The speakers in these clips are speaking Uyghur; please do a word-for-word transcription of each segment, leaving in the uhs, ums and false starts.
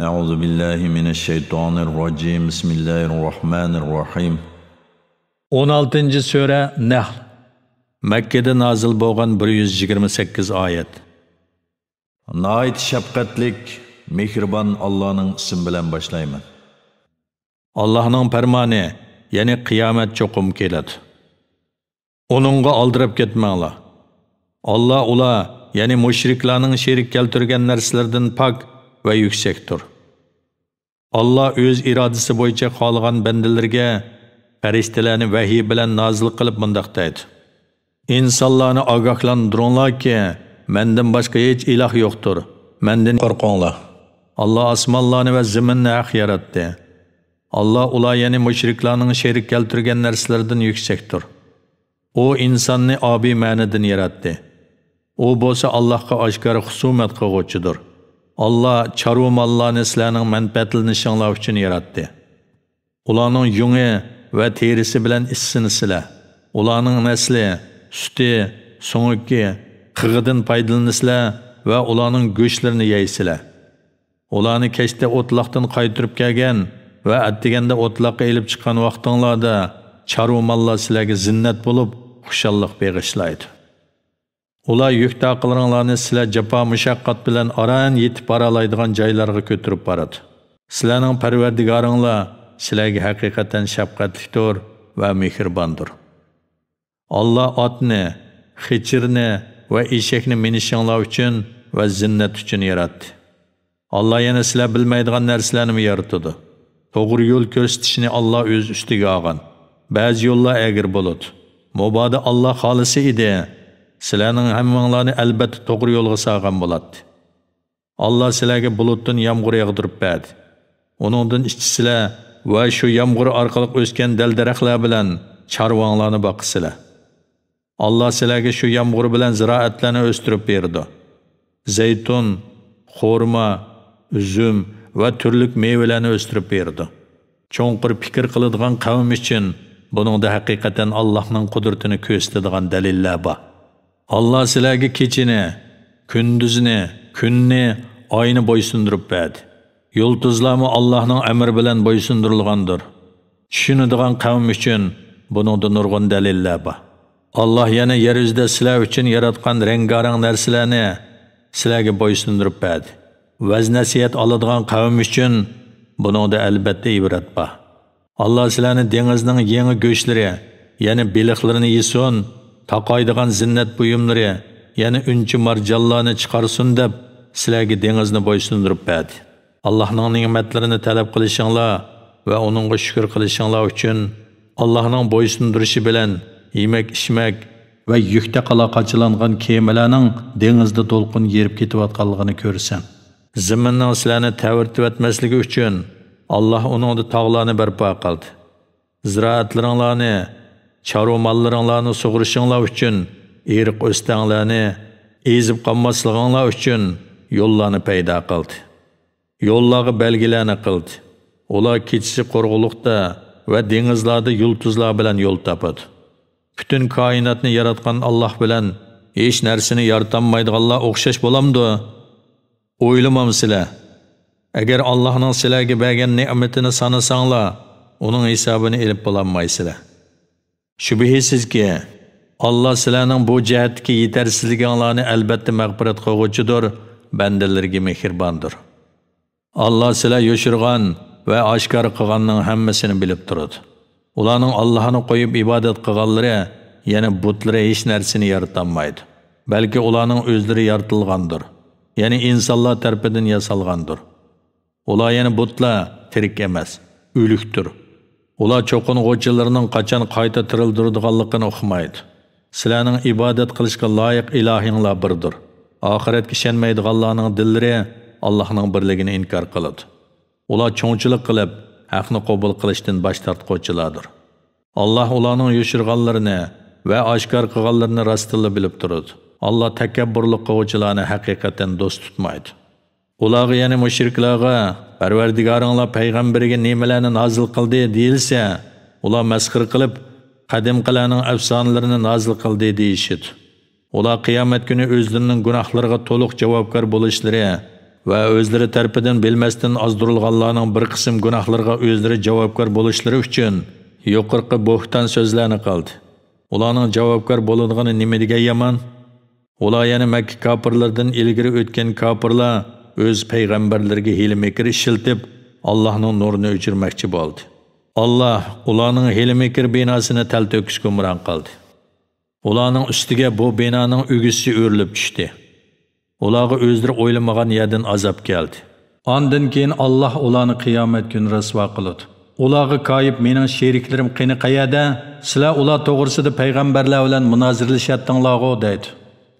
أعوذ بالله من الشيطان الرجيم. بسم الله الرحمن الرحيم. ئون ئالتىنچى سۈرە، نەھل. مەككىدە نازىل بولغان، بىر يۈز يىگىرمە سەككىز ئايەت. ناھايىتى شەپقەتلىك، مېھرىبان ئاللانىڭ ئىسمى بىلەن باشلايمەن. ئاللانىڭ پەرمانى، يەنى قىيامەت چوقۇم كېلىدۇ. ئۇنىڭغا ئالدىراپ كەتمەڭلار. ئاللا ئۇلار، يەنى مۇشرىكلارنىڭ شېرىك كەلتۈرگەن نەرسىلىرىدىن پاك ۋە يۈكسەكتۇر. ئاللا ئۆز ئىرادىسى بويىچە خالىغان بەندىلىرىگە پەرىشتىلەرنى ۋەھىي بىلەن نازىل قىلىپ مۇنداق دەيدۇ: ئىنسانلارنى ئاگاھلاندۇرۇڭلاركى، مەندىن باشقا ھېچ ئىلاھ يوقتۇر، مەندىن قورقۇڭلار. ئاللا ئاسمانلارنى ۋە زېمىننى ھەق ياراتتى. ئاللا ئۇلار، يەنى مۇشرىكلارنىڭ شېرىك كەلتۈرگەن نەرسىلىرىدىن يۈكسەكتۇر. ئۇ ئىنساننى ئابىي مەنىدىن ياراتتى. ئۇ بولسا ئاللاھقا ئاشكارا خۇسۇمەت قىلغۇچىدۇر. ئاللا چارۋا ماللارنى سىلەرنىڭ مەنپەئەتلىنىشىڭلار ئۈچۈن ياراتتى. ئۇلارنىڭ يۇڭى ۋە تېرىسى بىلەن ئىسسىنىسىلەر. ئۇلارنىڭ نەسلى، سۈتى، سۆڭىكى، قېغىدىن پايدىلىنىسىلەر ۋە ئۇلارنىڭ گۆشلىرىنى يەيسىلەر. ئۇلارنى كەچتە ئوتلاقتىن قايتۇرۇپ كەلگەن ۋە ئەتىگەندە ئوتلاققا ئېلىپ چىققان ۋاقتىڭلاردا چارۋا ماللار سىلەرگە زىننەت بولۇپ، خۇشاللىق بېغىشلايدۇ. ئۇلار يۈك-تاقلىرىڭلارنى سىلەر جاپا-مۇشەققەت بىلەن ئاران يېتىپ بارالايدىغان جايلارغا كۆتۈرۈپ بارىدۇ. سىلەرنىڭ پەرۋەردىگارىڭلار سىلەرگە ھەقىقەتەن شەپقەتلىكتۇر ۋە مېھرىباندۇر. ئاللا ئاتنى، خېچىرنى ۋە ئېشەكنى مىنىشىڭلار ئۈچۈن ۋە زىننەت ئۈچۈن ياراتتى. ئاللا يەنە سىلەر بىلمەيدىغان نەرسىلەرنىمۇ يارىتىدۇ. توغرا يول كۆرسىتىشنى ئاللا ئۆز ئۈستىگە ئالغان. بەزى يوللار ئەگرى بولىدۇ. مۇبادا ئاللا خالىسا ئىدى، سىلەرنىڭ ھەممىڭلارنى ئەلبەتتە توغرا يولغا سالغان بولاتتى. ئاللا سىلەرگە بۇلۇتتىن يامغۇر ياغدۇرۇپ بەردى. ئۇنىڭدىن ئىچىسىلەر ۋە شۇ يامغۇر ئارقىلىق ئۆسكەن دەل-دەرەخلەر بىلەن چارۋاڭلارنى باقىسىلەر. ئاللا سىلەرگە شۇ يامغۇر بىلەن زىرائەتلەرنى ئۆستۈرۈپ بېرىدۇ. زەيتۇن، خورما، ئۈزۈم ۋە تۈرلۈك مېۋىلەرنى ئۆستۈرۈپ بېرىدۇ. چوڭقۇر پىكىر قىلىدىغان قەۋم ئۈچۈن بۇنىڭدا ھەقىقەتەن ئاللانىڭ قۇدرىتىنى كۆرسىتىدىغان دەلىللەر بار. ئاللا سىلەرگە كېچىنى، كۈندۈزنى، كۈننى، ئاينى بويسۇندۇرۇپ بەردى. يۇلتۇزلارمۇ ئاللانىڭ ئەمرى بىلەن بويسۇندۇرۇلغاندۇر. چۈشىنىدىغان قەۋم ئۈچۈن بۇنىڭدا نۇرغۇن دەلىللەر بار. ئاللا يەنە يەر يۈزىدە سىلەر ئۈچۈن ياراتقان رەڭگارەڭ نەرسىلەرنى سىلەرگە بويسۇندۇرۇپ بەردى. ۋەز-نەسىھەت ئالىدىغان قەۋم ئۈچۈن بۇنىڭدا ئەلبەتتە ئىبرەت بار. ئاللا سىلەرنى دېڭىزنىڭ يېڭى گۆشلىرى، يەنى بېلىقلىرىنى يېسۇن، تاقايدىغان زىننەت بۇيۇملىرى، يەنى ئۈنچە-مارجانلارنى چىقارسۇن دەپ سىلەرگە دېڭىزنى بويسۇندۇرۇپ بەردى. ئاللانىڭ نېمەتلىرىنى تەلەپ قىلىشىڭلار ۋە ئۇنىڭغا شۈكۈر قىلىشىڭلار ئۈچۈن، ئاللانىڭ بويسۇندۇرۇشى بىلەن يېمەك-ئىچمەك ۋە يۈك-تاقىلار قاچىلانغان كېمىلەرنىڭ دېڭىزدا دولقۇن يېرىپ كېتىۋاتقانلىقىنى كۆرىسەن. زېمىننىڭ سىلەرنى تەۋرىتىۋەتمەسلىكى ئۈچۈن، ئاللا ئۇنىڭدا تاغلارنى بەرپا قىلدى. زىرائەتلىرىڭلارنى، چارۋا ماللىرىڭلارنى سۇغىرىشىڭلار ئۈچۈن ئېرىق-ئۆستەڭلەرنى، ئېزىپ قالماسلىقىڭلار ئۈچۈن يوللارنى پەيدا قىلدى. يوللارغا بەلگىلەرنى قىلدى. ئۇلار كېچىسى قۇرغۇنلۇقتا ۋە دېڭىزلاردا يۇلتۇزلار بىلەن يول تاپىدۇ. پۈتۈن كائىناتنى ياراتقان ئاللا بىلەن ھېچ نەرسىنى يارىتالمايدىغانلار ئوخشاش بولامدۇ؟ ئويلىمامسىلەر؟ ئەگەر ئاللانىڭ سىلەرگە بەرگەن نېمىتىنى سانىساڭلار، ئۇنىڭ ھېسابىنى ئېلىپ بولالمايسىلەر. شۈبھىسىزكى، ئاللا سىلەرنىڭ بۇ جەھەتتىكى يېتەرسىزلىكىڭلارنى ئەلبەتتە مەغپىرەت قىلغۇچىدۇر، بەندىلىرىگە مېھرىباندۇر. ئاللا سىلەر يوشۇرغان ۋە ئاشكارا قىلغاننىڭ ھەممىسىنى بىلىپ تۇرىدۇ. ئۇلارنىڭ ئاللاھنى قويۇپ ئىبادەت قىلغانلىرى، يەنى بۇتلىرى ھېچ نەرسىنى يارىتالمايدۇ. بەلكى ئۇلارنىڭ ئۆزلىرى يارىتىلغاندۇر. يەنى ئىنسانلار تەرىپىدىن ياسالغاندۇر. ئۇلار، يەنى بۇتلار، تىرىك ئەمەس، ئۆلۈكتۇر. ئۇلار چوقۇنغۇچىلىرىنىڭ قاچان قايتا تىرىلدۈرىدىغانلىقىنى ئۇقمايدۇ. سىلەرنىڭ ئىبادەت قىلىشقا لايىق ئىلاھىڭلار بىردۇر. ئاخىرەتكە ئىشەنمەيدىغانلارنىڭ دىللىرى ئاللاھنىڭ بىرلىكىنى ئىنكار قىلىدۇ. ئۇلار چوڭچىلىق قىلىپ، ھەقنى قوبۇل قىلىشتىن باش تارتقۇچىلاردۇر. ئاللا ئۇلارنىڭ يوشۇرغانلىرىنى ۋە ئاشكارا قىلغانلىرىنى راستتىنلا بىلىپ تۇرىدۇ. ئاللا تەكەببۇرلۇق قىلغۇچىلارنى ھەقىقەتەن دوست تۇتمايدۇ. ئۇلارغا، يەنى مۇشرىكلارغا، پەرۋەردىگارىڭلار پەيغەمبىرىگە نېمىلەرنى نازىل قىلدى دېيىلسە، ئۇلار مەسخىرە قىلىپ، قەدىمكىلەرنىڭ ئەپسانىلىرىنى نازىل قىلدى دېيىشىدۇ. ئۇلار قىيامەت كۈنى ئۆزلىرىنىڭ گۇناھلىرىغا تولۇق جاۋابكار بولۇشلىرى ۋە ئۆزلىرى تەرىپىدىن بىلمەستىن ئازدۇرۇلغانلارنىڭ بىر قىسىم گۇناھلىرىغا ئۆزلىرى جاۋابكار بولۇشلىرى ئۈچۈن يۇقىرىقى بۆھتان سۆزلەرنى قىلدى. ئۇلارنىڭ جاۋابكار بولىدىغىنى نېمە دېگەن يامان؟ ئۇلار يەنە مەككە كاپىرلىرىدىن ئىلگىرى ئۆتكەن كاپىرلار ئۆز پەيغەمبەرلىرىگە ھىيلە-مىكىر ئىشلىتىپ، ئاللاھنىڭ نۇرىنى ئۆچۈرمەكچى بولدى. ئاللاھ ئۇلارنىڭ ھىيلە-مىكىر بىناسىنى تەلتۆكۈس گۇمران قىلدى. ئۇلارنىڭ ئۈستىگە بۇ بىنانىڭ ئۆگزىسى ئۆرۈلۈپ چۈشتى. ئۇلارغا ئۆزلىرى ئويلىمىغان يەردىن ئازاب كەلدى. ئاندىن كېيىن ئاللاھ ئۇلارنى قىيامەت كۈنى رەسۋا قىلىدۇ. ئۇلارغا كايىپ، مېنىڭ شېرىكلىرىم قېنى قەيەردە؟ سىلەر ئۇلار توغرىسىدا پەيغەمبەرلەر بىلەن مۇنازىرىلىشەتتىڭلارغۇ دەيدۇ.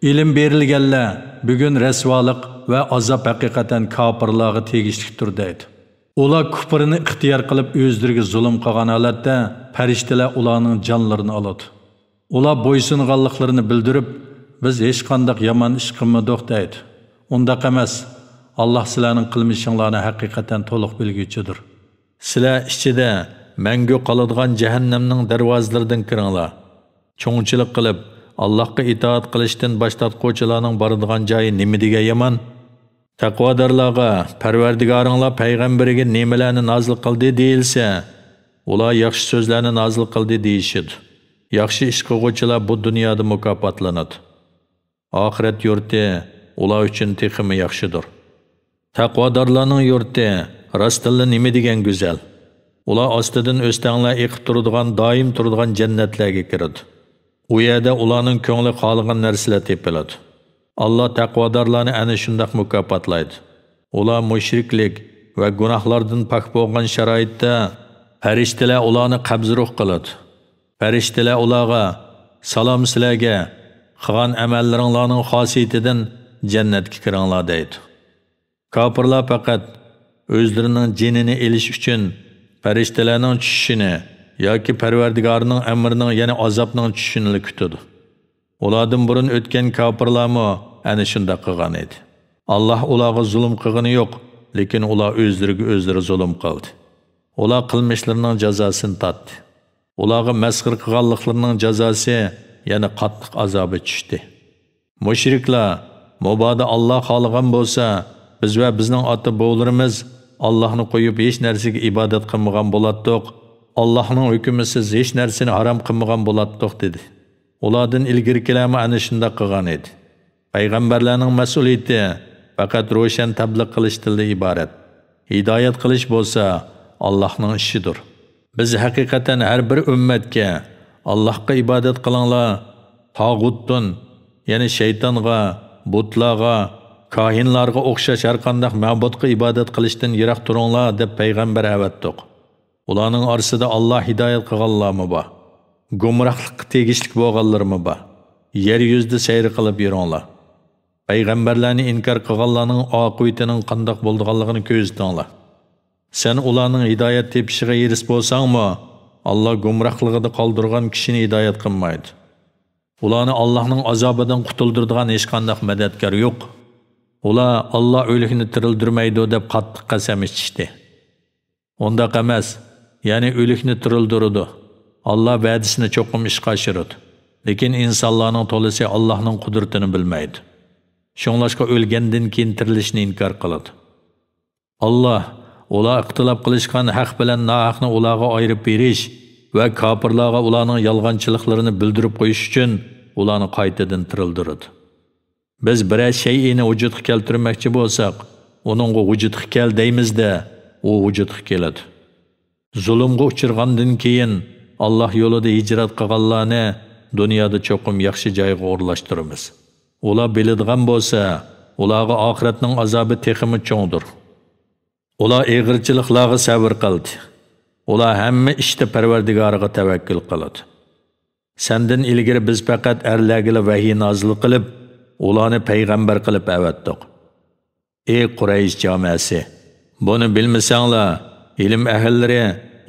ئىلىم بېرىلگەنلەر، بۈگۈن رەسۋالىق ۋە ئازاب ھەقىقەتەن كاپىرلارغا تېگىشلىكتۇر دەيدۇ. ئۇلار كۇپرىنى ئىختىيار قىلىپ ئۆزلىرىگە زۇلۇم قىلغان ھالەتتە پەرىشتىلەر ئۇلارنىڭ جانلىرىنى ئالىدۇ. ئۇلار بويسۇنغانلىقلىرىنى بىلدۈرۈپ، بىز ھېچقانداق يامان ئىش قىلمىدۇق دەيدۇ. ئۇنداق ئەمەس، ئاللاھ سىلەرنىڭ قىلمىشىڭلارنى ھەقىقەتەن تولۇق بىلگۈچىدۇر. سىلەر ئىچىدە مەڭگۈ قالىدىغان جەھەننەمنىڭ دەرۋازىلىرىدىن كىرىڭلار. چوڭچىلىق قىلىپ، ئاللاھقا ئىتائەت قىلىشتىن باش تارتقۇچىلارنىڭ بارىدىغان جايى نېمە دېگەن يامان؟ تەقۋادارلارغا، پەرۋەردىگارىڭلار پەيغەمبىرىگە نېمىلەرنى نازىل قىلدى دېيىلسە، ئۇلار ياخشى سۆزلەرنى نازىل قىلدى دېيىشىدۇ. ياخشى ئىش قىلغۇچىلار بۇ دۇنيادا مۇكاپاتلىنىدۇ. ئاخىرەت يۇرتى ئۇلار ئۈچۈن تېخىمۇ ياخشىدۇر. تەقۋادارلارنىڭ يۇرتى راستتىنلا نېمە دېگەن گۈزەل! ئۇلار ئاستىدىن ئۆستەڭلەر ئېقىپ تۇرىدىغان، دائىم تۇرىدىغان جەننەتلەرگە كىرىدۇ. ئۇ يەردە ئۇلارنىڭ كۆڭلى خالىغان نەرسىلەر تېپىلىدۇ. ئاللاھ تەقۋادارلارنى ئەنە شۇنداق مۇكاپاتلايدۇ. ئۇلار مۇشرىكلىك ۋە گۇناھلاردىن پاك بولغان شارائىتتا پەرىشتىلەر ئۇلارنى قەبزى روھ قىلىدۇ. پەرىشتىلەر ئۇلارغا، «سالام سىلەرگە، قىلغان ئەمەللىرىڭلارنىڭ خاسىيىتىدىن جەننەتكە كىرىڭلار» دەيدۇ. كاپىرلار پەقەت ئۆزلىرىنىڭ جېنىنى ئېلىش ئۈچۈن پەرىشتىلەرنىڭ چۈشۈشىنى ياكى پەرۋەردىگارىنىڭ ئەمرىنىڭ، يەنى ئازابنىڭ چۈشۈشىنىلا كۈتىدۇ. ئۇلاردىن بۇرۇن ئۆتكەن كاپىرلارمۇ ئەنە شۇنداق قىلغان ئىدى. ئاللاھ ئۇلارغا زۇلۇم قىلغىنى يوق، لېكىن ئۇلار ئۆزلىرىگە ئۆزلىرى زۇلۇم قىلدى. ئۇلار قىلمىشلىرىنىڭ جازاسىنى تارتتى. ئۇلارغا مەسخىرە قىلغانلىقلىرىنىڭ جازاسى، يەنى قاتتىق ئازابى چۈشتى. مۇشرىكلار، مۇبادا ئاللاھ خالىغان بولسا، بىز ۋە بىزنىڭ ئاتا-بوۋىلىرىمىز ئاللاھنى قويۇپ ھېچ نەرسىگە ئىبادەت قىلمىغان بولاتتۇق، ئاللاھنىڭ ھۆكمىسىز ھېچ نەرسىنى ھارام قىلمىغان بولاتتۇق، دېدى. ئۇلاردىن ئىلگىرىكىلەرمۇ ئەنە شۇنداق قىلغان ئىدى. پەيغەمبەرلەرنىڭ مەسئۇلىيىتى پەقەت روشەن تەبلىغ قىلىشتىنلا ئىبارەت. ھىدايەت قىلىش بولسا ئاللاھنىڭ ئىشىدۇر. بىز ھەقىقەتەن ھەر بىر ئۈممەتكە، «ئاللاھقا ئىبادەت قىلىڭلار، تاغۇتتىن، يەنى شەيتانغا، بۇتلارغا، كاھىنلارغا ئوخشاش ھەرقانداق مەبۇدقا ئىبادەت قىلىشتىن يىراق تۇرۇڭلار» دەپ پەيغەمبەر ئەۋەتتۇق. ئۇلارنىڭ ئارىسىدا ئاللاھ ھىدايەت قىلغانلارمۇ بار، گۇمراھلىققا تېگىشلىك بولغانلىرىمۇ بار. يەر يۈزىدە سەير قىلىپ يۈرۈڭلار. پەيغەمبەرلەرنى ئىنكار قىلغانلارنىڭ ئاقىۋىتىنىڭ قانداق بولىدىغانلىقىنى كۆزىتىڭلار. سەن ئۇلارنىڭ ھىدايەت تېپىشىغا ھېرىس بولساڭمۇ، ئاللاھ گۇمراھلىقىدا قالدۇرغان كىشىنى ھىدايەت قىلمايدۇ. ئۇلارنى ئاللاھنىڭ ئازابىدىن قۇتۇلدۇرىدىغان ھېچقانداق مەدەتكار يوق. ئۇلار، «ئاللاھ ئۆلۈكنى تىرىلدۈرمەيدۇ» دەپ قاتتىق قەسەم ئىچىشتى. ئۇنداق ئەمەس، يەنى ئۆلۈكنى تىرىلدۈرىدۇ. ئاللاھ ۋەدىسىنى چوقۇم ئىشقا ئاشۇرىدۇ. لېكىن ئىنسانلارنىڭ تولىسى ئاللاھنىڭ قۇدرىتىنى بىلمەيدۇ. شۇڭلاشقا ئۆلگەندىن كېيىن تىرىلىشنى ئىنكار قىلىدۇ. ئاللاھ، ئۇلار ئىختىلاپ قىلىشقان ھەق بىلەن ناھەقنى ئۇلارغا ئايرىپ بېرىش ۋە كاپىرلارغا ئۇلارنىڭ يالغانچىلىقلىرىنى بىلدۈرۈپ قويۇش ئۈچۈن ئۇلارنى قايتىدىن تىرىلدۈرىدۇ. بىز بىرەر شەيئىنى ۋۇجۇدقا كەلتۈرمەكچى بولساق، ئۇنىڭغا «ۋۇجۇدقا كەل» دەيمىز-دە، ئۇ ۋۇجۇدقا كېلىدۇ. زۇلۇمغا ئۇچرىغاندىن كېيىن، ئاللاھ يولىدا ھىجرەت قىلغانلارنى دۇنيادا چوقۇم ياخشى جايغا ئورۇنلاشتۇرىمىز. ئۇلار بىلىدىغان بولسا، ئۇلارغا ئاخىرەتنىڭ ئازابى تېخىمۇ چوڭدۇر. ئۇلار ئېغىرچىلىقلارغا سەۋر قىلدى. ئۇلار ھەممە ئىشتا پەرۋەردىگارىغا تەۋەككۈل قىلىدۇ. سەندىن ئىلگىرى بىز پەقەت ئەرلەرگىلا ۋەھىي نازىل قىلىپ، ئۇلارنى پەيغەمبەر قىلىپ ئەۋەتتۇق. ئى قۇرەيش جامەسى! بۇنى بىلمىسەڭلار، ئىلىم ئەھلىلىرى،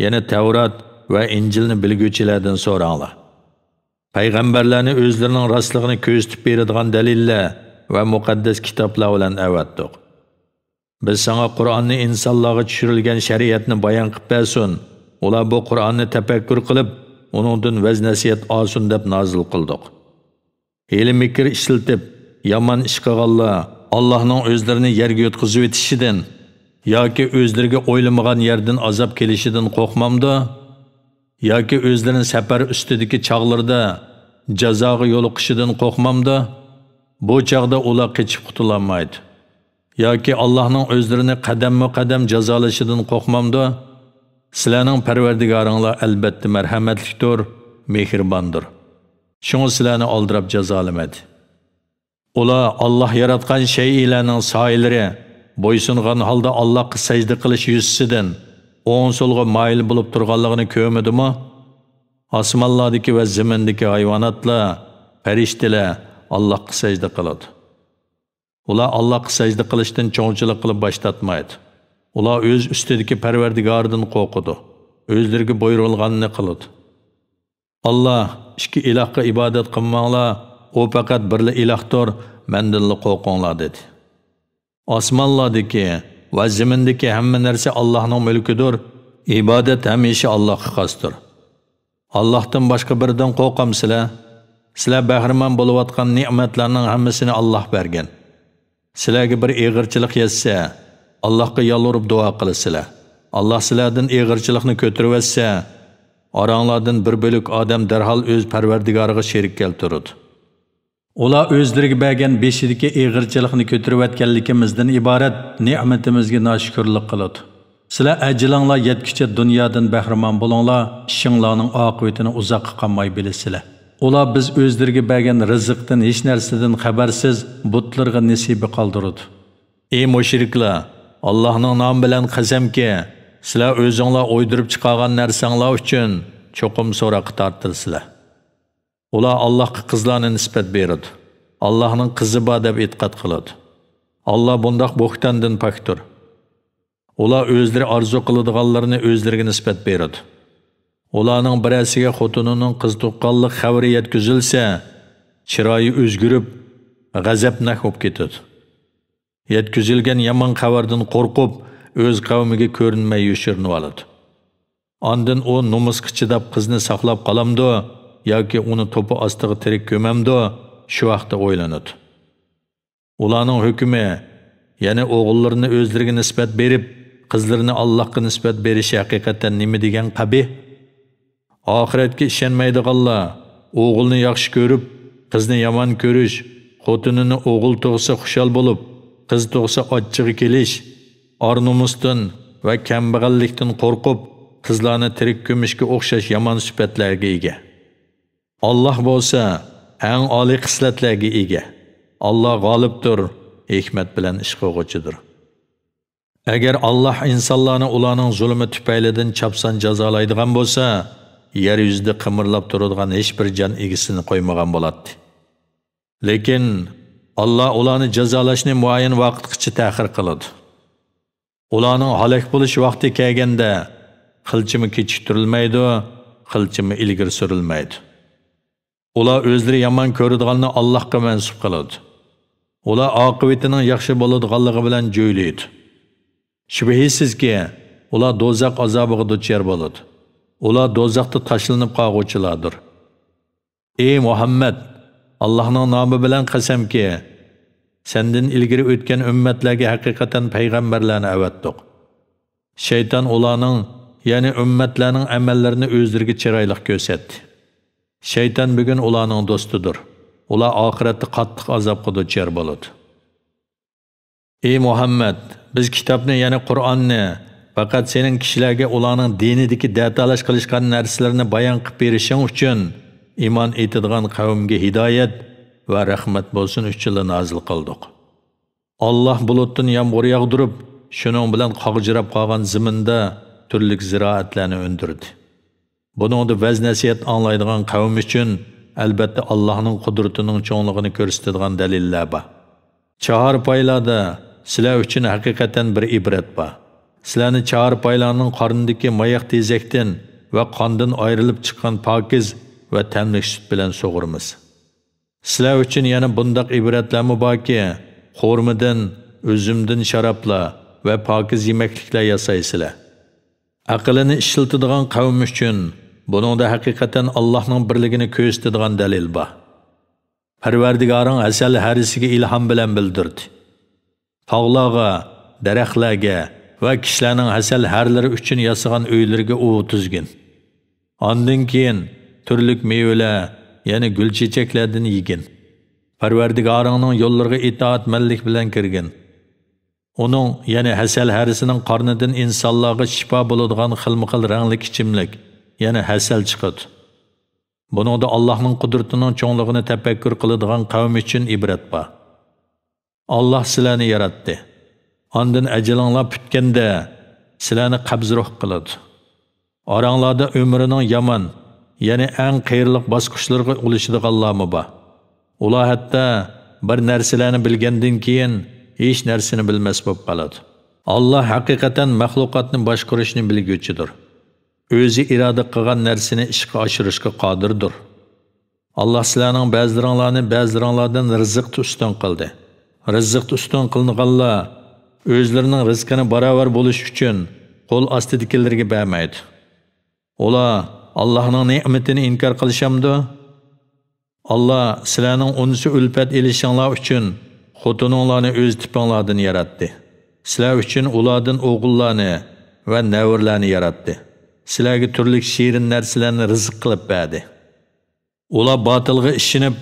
يەنى تەۋرات ۋە ئىنجىلنى بىلگۈچىلەردىن سوراڭلار. پەيغەمبەرلەرنى ئۆزلىرىنىڭ راستلىقىنى كۆرسىتىپ بېرىدىغان دەلىللەر ۋە مۇقەددەس كىتابلار بىلەن ئەۋەتتۇق. بىز ساڭا قۇرئاننى ئىنسانلارغا چۈشۈرۈلگەن شەرىئەتنى بايان قىلىپ بەرسۇن، ئۇلار بۇ قۇرئاننى تەپەككۇر قىلىپ، ئۇنىڭدىن ۋەز-نەسىھەت ئالسۇن دەپ نازىل قىلدۇق. ھىيلە-مىكىر ئىشلىتىپ، يامان ئىش قىلغانلار، ئاللاھنىڭ ئۆزلىرىنى يەرگە يۇتقۇزۇۋېتىشىدىن ياكى ئۆزلىرىگە ئويلىمىغان يەردىن ئازاب كېلىشىدىن قورقمامدۇ؟ ياكى ئۆزلىرىنى سەپەر ئۈستىدىكى چاغلىرىدا جازاغا يولۇقۇشىدىن قورقمامدۇ؟ بۇ چاغدا ئۇلار قېچىپ قۇتۇلالمايدۇ. ياكى ئاللاھنىڭ ئۆزلىرىنى قەدەممۇ قەدەم جازالىشىدىن قورقمامدۇ؟ سىلەرنىڭ پەرۋەردىگارىڭلار ئەلبەتتە مەرھەمەتلىكتۇر، مېھرىباندۇر. شۇڭا سىلەرنى ئالدىراپ جازالىمىدى. ئۇلار ئاللاھ ياراتقان شەيئىلەرنىڭ سايىلىرى بويسۇنغان ھالدا ئاللاھقا سەجدە قىلىش يۈزىسىدىن ئوڭ-سولغا مايىل بولۇپ تۇرغانلىقىنى كۆرمىدىمۇ؟ ئاسمانلاردىكى ۋە زېمىندىكى ھايۋاناتلار، پەرىشتىلەر ئاللاھقا سەجدە قىلىدۇ. ئۇلار ئاللاھقا سەجدە قىلىشتىن چوڭچىلىق قىلىپ باش تارتمايدۇ. ئۇلار ئۆز ئۈستىدىكى پەرۋەردىگارىدىن قورقىدۇ. ئۆزلىرىگە بۇيرۇلغاننى قىلىدۇ. ئاللاھ، ئىككى ئىلاھقا ئىبادەت قىلماڭلار، ئۇ پەقەت بىرلا ئىلاھتۇر، مەندىنلا قورقۇڭلار، دېدى. ئاسمانلاردىكى ۋە زېمىندىكى ھەممە نەرسە ئاللاھنىڭ مۈلكىدۇر، ئىبادەت ھەمىشە ئاللاھقا خاستۇر. ئاللاھتىن باشقا بىرىدىن قورقامسىلەر؟ سىلەر بەھرىمەن بولۇۋاتقان نېمەتلەرنىڭ ھەممىسىنى ئاللاھ بەرگەن. سىلەرگە بىر ئېغىرچىلىق يەتسە، ئاللاھقا يالۋۇرۇپ دۇئا قىلىسىلەر. ئاللاھ سىلەردىن ئېغىرچىلىقنى كۆتۈرۈۋەتسە، ئاراڭلاردىن بىر بۆلەك ئادەم دەرھال ئۆز پەرۋەردىگارىغا شېرىك كەلتۈرىدۇ. ئۇلار ئۆزلىرىگە بەرگەن بېشىدىكى ئېغىرچىلىقنى كۆتۈرۈۋەتكەنلىكىمىزدىن ئىبارەت نېمىتىمىزگە ناشۈكۈرلۈك قىلىدۇ. سىلەر ئەجىلىڭلار يەتكۈچە دۇنيادىن بەھرىمەن بولۇڭلار، ئىشىڭلارنىڭ ئاقىۋىتىنى ئۇزاققا قالماي بىلىسىلەر. ئۇلار بىز ئۆزلىرىگە بەرگەن رىزىقتىن ھېچ نەرسىدىن خەۋەرسىز بۇتلىرىغا نېسىبە قالدۇرىدۇ. ئى مۇشرىكلار، ئاللاھنىڭ نامى بىلەن قەسەمكى، سىلەر ئۆزۈڭلار ئويدۇرۇپ چىقارغان نەرسەڭلار ئۈچۈن چوقۇم سوراققا تارتىلىسىلەر. ئۇلار ئاللاھقا قىزلارنى نىسبەت بېرىدۇ. ئاللاھنىڭ قىزى بار دەپ ئېتىقاد قىلىدۇ. ئاللاھ بۇنداق بوھتاندىن پاكتۇر. ئۇلار ئۆزلىرى ئارزۇ قىلىدىغانلىرىنى ئۆزلىرىگە نىسبەت بېرىدۇ. ئۇلارنىڭ بىرەرسىگە خوتۇنىنىڭ قىز تۇغقانلىق خەۋىرى يەتكۈزۈلسە، چىرايى ئۆزگىرىپ، غەزەپناك بولۇپ كېتىدۇ. يەتكۈزۈلگەن يامان خەۋەردىن قورقۇپ، ئۆز قەۋمىگە كۆرۈنمەي يوشۇرۇنۇۋالىدۇ. ئاندىن ئۇ نومۇسقا چىداپ قىزنى ساقلاپ قالامدۇ ياكى ئۇنى توپا ئاستىغا تىرىك كۆمەمدۇ، شۇ ھەقتە ئويلىنىدۇ. ئۇلارنىڭ ھۆكمى، يەنى ئوغۇللىرىنى ئۆزلىرىگە نىسبەت بېرىپ، قىزلىرىنى ئاللاھقا نىسبەت بېرىشى ھەقىقەتەن نېمە دېگەن قەبىھ؟ ئاخىرەتكە ئىشەنمەيدىغانلار، ئوغۇلنى ياخشى كۆرۈپ، قىزنى يامان كۆرۈش، خوتۇنىنى ئوغۇل تۇغسا خۇشال بولۇپ، قىز تۇغسا ئاچچىقى كېلىش، ئار-نومۇستىن ۋە كەمبەغەللىكتىن قورقۇپ، قىزلارنى تىرىك كۆمۈشكە ئوخشاش يامان سۈپەتلەرگە ئىگە. ئاللاھ بولسا ئەڭ ئالىي خىسلەتلەرگە ئىگە. ئاللاھ غالىبتۇر، ھېكمەت بىلەن ئىش قىلغۇچىدۇر. ئەگەر ئاللاھ ئىنسانلارنى ئۇلارنىڭ زۇلۇمى تۈپەيلىدىن چاپسان جازالايدىغان بولسا، يەر يۈزىدە قىمىرلاپ تۇرىدىغان ھېچبىر جان ئىگىسىنى قويمىغان بولاتتى. لېكىن ئاللاھ ئۇلارنى جازالاشنى مۇئەييەن ۋاقىتقىچە تەخىر قىلىدۇ. ئۇلارنىڭ ھالاك بولۇش ۋاقتى كەلگەندە، قىلچىمۇ كېچىكتۈرۈلمەيدۇ، قىلچىمۇ ئىلگىرى سۈرۈلمەيدۇ. ئۇلار ئۆزلىرى يامان كۆرىدىغاننى ئاللاھقا مەنسۇپ قىلىدۇ. ئۇلار ئاقىۋىتىنىڭ ياخشى بولىدىغانلىقى بىلەن جۆيلۈيدۇ. شۈبھىسىزكى، ئۇلار دوزاخ ئازابىغا دۇچار بولىدۇ. ئۇلار دوزاختا تاشلىنىپ قالغۇچىلاردۇر. ئى مۇھەممەد، ئاللاھنىڭ نامى بىلەن قەسەمكى، سەندىن ئىلگىرى ئۆتكەن ئۈممەتلەرگە ھەقىقەتەن پەيغەمبەرلەرنى ئەۋەتتۇق. شەيتان ئۇلارنىڭ، يەنى ئۈممەتلەرنىڭ ئەمەللىرىنى ئۆزلىرىگە چىرايلىق كۆرسەتتى. شەيتان بۈگۈن ئۇلارنىڭ دوستىدۇر. ئۇلار ئاخىرەتتە قاتتىق ئازابقا دۇچار بولىدۇ. ئى مۇھەممەد، بىز كىتابنى، يەنى قۇرئاننى، پەقەت سېنىڭ كىشىلەرگە ئۇلارنىڭ دىنىدىكى دەتالاش قىلىشقان نەرسىلىرىنى بايان قىلىپ بېرىشىڭ ئۈچۈن، ئىمان ئېيتىدىغان قەۋمگە ھىدايەت ۋە رەھمەت بولسۇن ئۈچۈنلا نازىل قىلدۇق. ئاللاھ بۇلۇتتىن يامغۇر ياغدۇرۇپ، شۇنىڭ بىلەن قاغجىراپ قالغان زېمىندا تۈرلۈك زىرائەتلەرنى ئۈندۈردى. بۇنىڭدا ۋەز-نەسىھەت ئاڭلايدىغان قەۋم ئۈچۈن، ئەلبەتتە، ئاللاھنىڭ قۇدرىتىنىڭ چوڭلۇقىنى كۆرسىتىدىغان دەلىللەر بار. چاھارپايلاردا سىلەر ئۈچۈن ھەقىقەتەن بىر ئىبرەت بار. سىلەرنى چاھارپايلارنىڭ قارنىدىكى ماياق تېزەكتىن ۋە قاندىن ئايرىلىپ چىققان پاكىز ۋە تەملىك سۈت بىلەن سۇغۇرىمىز. سىلەر ئۈچۈن يەنە بۇنداق ئىبرەتلەرمۇ باركى، خورمىدىن، ئۈزۈمدىن شارابلار ۋە پاكىز يېمەكلىكلەر ياسايسىلەر. ئەقلىنى ئىشلىتىدىغان قەۋم ئۈچۈن بۇنىڭدا ھەقىقەتەن ئاللاھنىڭ بىرلىكىنى كۆرسىتىدىغان دەلىل بار. پەرۋەردىگارىڭ ھەسەل ھەرىسىگە ئىلھام بىلەن بىلدۈردى. تاغلارغا، دەرەخلەرگە ۋە كىشىلەرنىڭ ھەسەل ھەرلىرى ئۈچۈن ياسىغان ئۆيلىرىگە ئۇۋا تۈزگىن. ئاندىن كېيىن تۈرلۈك مېۋىلەر، يەنى گۈل چېچەكلەردىن يېگىن. پەرۋەردىگارىڭنىڭ يوللىرىغا ئىتائەتمەنلىك بىلەن كىرگىن. ئۇنىڭ، يەنى ھەسەل ھەرىسىنىڭ قارنىدىن ئىنسانلارغا شىپا بولىدىغان خىلمۇخىل رەڭلىك ئىچىملىك، يەنى ھەسەل چىقىدۇ. بۇنىڭدا ئاللاھنىڭ قۇدرىتىنىڭ چوڭلۇقىنى تەپەككۇر قىلىدىغان قەۋم ئۈچۈن ئىبرەت بار. ئاللاھ سىلەرنى ياراتتى. ئاندىن ئەجىلىڭلار پۈتكەندە سىلەرنى قەبزىروھ قىلىدۇ. ئاراڭلاردا ئۆمرىنىڭ يامان، يەنى ئەڭ قېرىلىق باسقۇچلىرىغا ئۇلىشىدىغانلارمۇ بار. ئۇلار ھەتتا بىر نەرسىلەرنى بىلگەندىن كېيىن ھېچ نەرسىنى بىلمەس بولۇپ قالىدۇ. ئاللاھ ھەقىقەتەن مەخلۇقاتنى باشقۇرۇشنى بىلگۈچىدۇر. ئۆزى ئىرادە قىلغان نەرسىنى ئىشقا ئاشۇرۇشقا قادىردۇر. ئاللاھ سىلەرنىڭ بەزىلىرىڭلارنى بەزىلىرىڭلاردىن رىزىقتا ئۈستۈن قىلدى. رىزىقتا ئۈستۈن قىلىنغانلار ئۆزلىرىنىڭ رىزقىنى باراۋەر بولۇش ئۈچۈن قول ئاستىدىكىلىرىگە بەرمەيدۇ. ئۇلار ئاللاھنىڭ نېمىتىنى ئىنكار قىلىشامدۇ؟ ئاللاھ سىلەرنىڭ ئۇنسى ئۈلپەت ئېلىشىڭلار ئۈچۈن خوتۇنۇڭلارنى ئۆز تىپىڭلاردىن ياراتتى. سىلەر ئۈچۈن ئۇلاردىن ئوغۇللارنى ۋە نەۋرىلەرنى ياراتتى. سىلەرگە تۈرلۈك شېرىن نەرسىلەرنى رىزىق قىلىپ بەردى. ئۇلار باتىلغا ئىشىنىپ،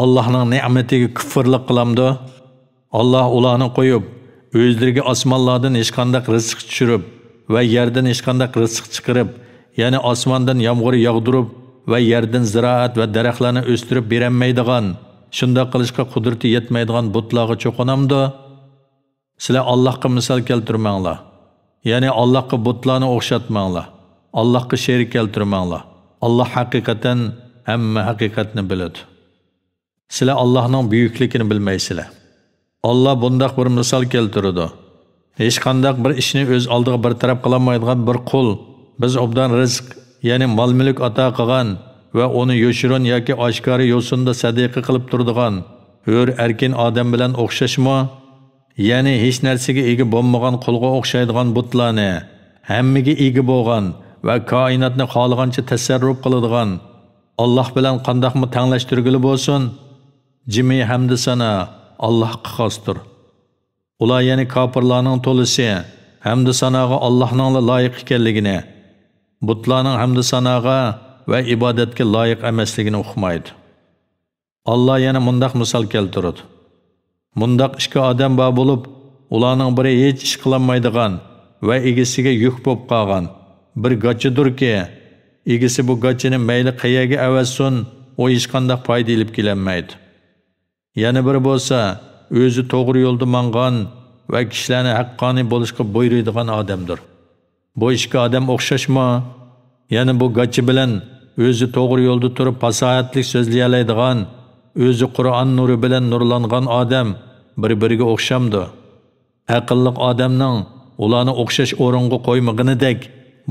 ئاللاھنىڭ نېمىتىگە كۇفرلۇق قىلامدۇ؟ ئاللاھ ئۇلارنى قويۇپ، ئۆزلىرىگە ئاسمانلاردىن ھېچقانداق رىزىق چۈشۈرۈپ ۋە يەردىن ھېچقانداق رىزىق چىقىرىپ، يەنى ئاسماندىن يامغۇر ياغدۇرۇپ ۋە يەردىن زىرائەت ۋە دەرەخلەرنى ئۆستۈرۈپ بېرەلمەيدىغان، شۇنداق قىلىشقا قۇدرىتى يەتمەيدىغان بۇتلارغا چوقۇنامدۇ؟ سىلەر ئاللاھقا مىسال كەلتۈرمەڭلار. يەنى ئاللاھقا بۇتلارنى ئوخشاتماڭلار. ئاللاھقا شېرىك كەلتۈرمەڭلار. ئاللاھ ھەقىقەتەن ھەممە ھەقىقەتنى بىلىدۇ. سىلەر ئاللاھنىڭ بۈيۈكلۈكىنى بىلمەيسىلەر. ئاللاھ بۇنداق بىر مىسال كەلتۈرىدۇ. ھېچقانداق بىر ئىشنى ئۆز ئالدىغا بىر تەرەپ قىلالمايدىغان بىر قۇل، بىز ئوبدان رىزىق، يەنى مال-مۈلۈك ئاتا قىلغان ۋە ئۇنى يوشۇرۇن ياكى ئاشكارا يوسۇندا سەدىقە قىلىپ تۇرىدىغان ھۆر ئەركىن ئادەم بىلەن ئوخشاشمۇ؟ يەنى ھېچ نەرسىگە ئىگە بولمىغان قۇلغا ئوخشايدىغان بۇتلارنى، ھەممىگە ئىگە بولغان ۋە كائىناتنى خالىغانچە تەسەررۇپ قىلىدىغان ئاللاھ بىلەن قانداقمۇ تەڭلەشتۈرگىلى بولسۇن؟ جىمى ھەمدۇ سانا ئاللاھقا خاستۇر. ئۇلار، يەنى كاپىرلارنىڭ تولىسى ھەمدۇ ساناغا ئاللاھنىڭلا لايىق ئىكەنلىكىنى، بۇتلارنىڭ ھەمدۇ ساناغا ۋە ئىبادەتكە لايىق ئەمەسلىكىنى ئۇقمايدۇ. ئاللاھ يەنە مۇنداق مىسال كەلتۈرىدۇ. مۇنداق ئىككى ئادەم بار بولۇپ، ئۇلارنىڭ بىرى ھېچ ئىش قىلالمايدىغان ۋە ئىگىسىگە يۈك بولۇپ قالغان بىر گاچىدۇركى، ئىگىسى بۇ گاچىنى مەيلى قەيەرگە ئەۋەتسۇن، ئۇ ھېچقانداق پايدا ئېلىپ كېلەلمەيدۇ. يەنە بىرى بولسا، ئۆزى توغرا يولدا ماڭغان ۋە كىشىلەرنى ھەققانىي بولۇشقا بۇيرۇيدىغان ئادەمدۇر. بۇ ئىككى ئادەم ئوخشاشمۇ؟ يەنە بۇ گاچا بىلەن ئۆزى توغرا يولدا تۇرۇپ پاساھەتلىك سۆزلىيەلەيدىغان، ئۆزى قۇرئان نۇرى بىلەن نۇرلانغان ئادەم بىر-بىرىگە ئوخشامدۇ؟ ئەقىللىق ئادەمنىڭ ئۇلارنى ئوخشاش ئورۇنغا قويمىغىنىدەك،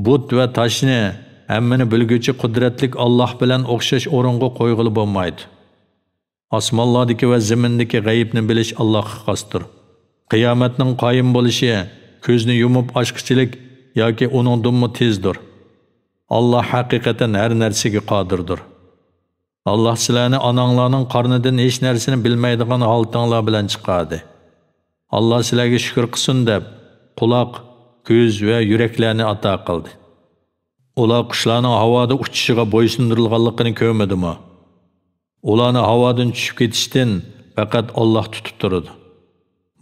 بۇت ۋە تاشنى، ھەممىنى بىلگۈچى قۇدرەتلىك ئاللاھ بىلەن ئوخشاش ئورۇنغا قويغىلى بولمايدۇ. ئاسمانلاردىكى ۋە زېمىندىكى غەيىبنى بىلىش ئاللاھقا خاستۇر. قىيامەتنىڭ قايىم بولۇشى كۆزنى يۇمۇپ ئاچقۇچىلىك ياكى ئۇنىڭدىنمۇ تېزدۇر. ئاللاھ ھەقىقەتەن ھەر نەرسىگە قادىردۇر. ئاللاھ سىلەرنى ئاناڭلارنىڭ قارنىدىن ھېچ نەرسىنى بىلمەيدىغان ھالىتىڭلار بىلەن چىقاردى. ئاللاھ سىلەرگە شۈكۈر قىلسۇن دەپ، قۇلاق، كۆز ۋە يۈرەكلەرنى ئاتا قىلدى. ئۇلار قۇشلارنىڭ ھاۋادا ئۇچۇشىغا بويسۇندۇرۇلغانلىقىنى كۆرمىدىمۇ؟ ئۇلارنى ھاۋادىن چۈشۈپ كېتىشتىن پەقەت ئاللاھ تۇتۇپ تۇرىدۇ.